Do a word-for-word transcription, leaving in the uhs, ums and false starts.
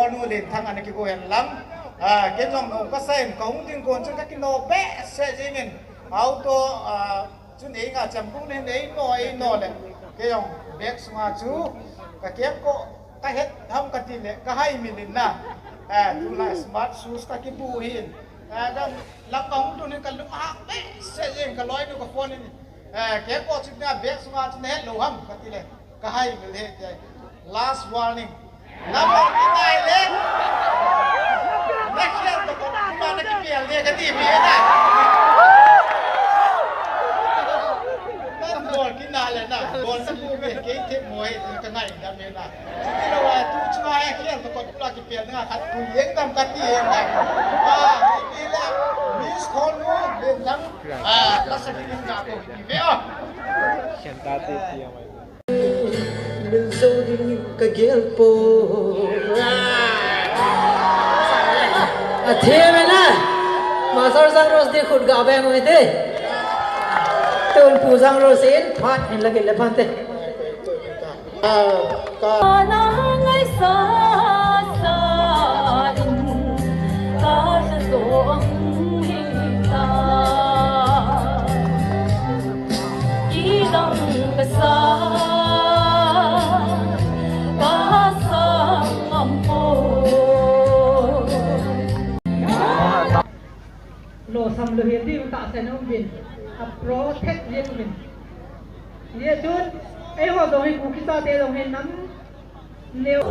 Nu Lenthang ana kigo hen lang. Ah, ken jong nom kasa in, kahung ding kon chun kakino behseh jeng in. Auto, ah, chun ei nga cham kung len ei no, ei no le. Ken jong bag sunga chu kakeng ko, kahet ham kati le, kahai mil in na. Ah, tulai smart shoes kakibu hin. Ah, dan lam kahung tun hin kalung hang behseh jeng, kaloinu ka phone in. Eh, kei ko chun na bag sunga chun nahet lou ham kati le, kahai mil e tia. Last warning. Nabol kinai le, nakhel toh kot puma nakipel ding kati mi na. Nabol kinai le nabol namu mi, kei themmo e, kangaidam e na. Chuti lou a, tu chunga e, khel toh kot pula kipel na khat tu jeng dam kati e na. Ah, kiti le, Miss Khonnu Lenthang. Ah, lasa dingin ka ko, ive o. Khen ta te ti amai. Min zo ding ka gel po. A the me na. Master Jangros di khut ga beng ui te. Tun Pu Jangros in phat hin la gel le phan te. Losam lou hi ding tahsan um vin, a protect jeng um vin. Hijeh chun, eiho jong hi Kuki chate jong hi nam neo.